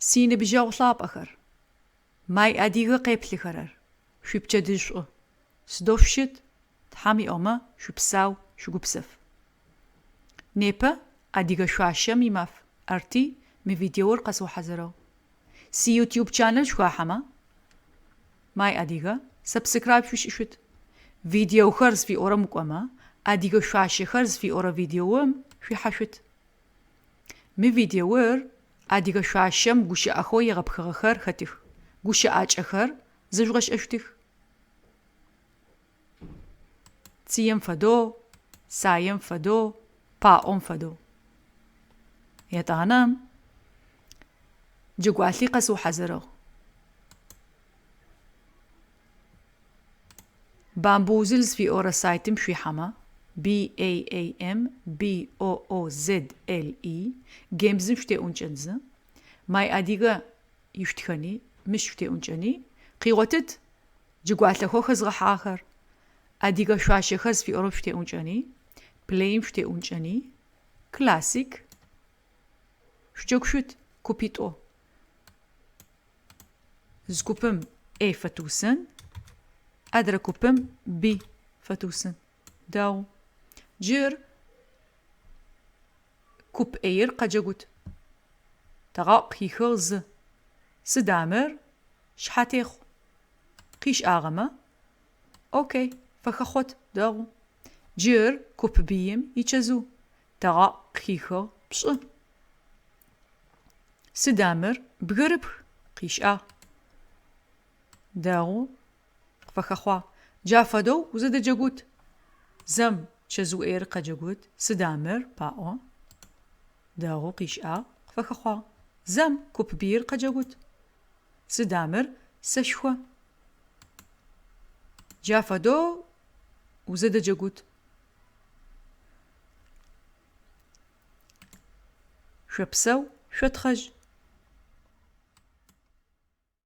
Синыбджэгъу лъапӏэхэр, My Адыгэ къеплъыхэрэр, шъуипчэдыжь шӏу! Сыдэу шъущыт? Тхьам иӏомэ, шъупсау, шъугупсэф. Непэ адыгэ шъуашэм имаф, арти мы видеор къэсыухьазырыгъ. Си YouTube channel шъухахьэмэ, My Адыгэ, subscribe шъушӏышъут. Видеохэр зыфиӏорэм укӏомэ, адыгэ шъуашэхэр зыфиӏорэ видеом шъуихьашъут. Мы видеор адыгэ шъуашэм гущыӏэхэу егъэпхыгъэхэр хэтых, гущыӏакӏэхэр зэжъугъэшӏэщтых. Цыем фэдэу, саем фэдэу, паӏом фэдэу. Етӏанэ джэгуалъи къэсыухьазырыгъ. Baamboozle зыфиӏорэ сайтым шъуихьэмэ, B-A-A-M-B-O-O-Z-L-E, Games-м шъутеӏункӏэнзы, My Адыгэ ишъутхэни, мыщ шъутеӏункӏэни, къигъотыт джэгуалъэхэу хэзгъэхьагъэхэр, Адыгэ шъуашэхэр зыфиӏорэм шъутеӏункӏэни, Play-м шъутеӏункӏэни, Classic шъуджэгушъут, купитӏу. Зы купым A фэтыусын, адрэ купым B фэтыусын. Дэгъу. Джыр куп A-р къэджэгут. Тыгъаӏу къыхихыгъ зы. Сыда мыр? Шъхьатехъу. Къишӏагъэмэ? Окей, фэхэхъот. Дэгъу. Джыр куп B-м ичэзыу. Тыгъаӏу къыхихыгъ пшӏы. Сыда мыр? Бгырыпх, къишӏагъ. Дэгъу, къыфэхэхъуагъ. Джа фэдэу узэдэджэгут. Зэм чэзыу A-р къэджэгут. Сыда мыр? Паӏо. Дэгъу, къишӏагъ, къыфэхэхъуагъ. Зэм куп B-р къэджэгут. Сыда мыр? Сэшхо. Джа фэдэу узэдэджэгут. Шъопсэу, шъотхъэжь.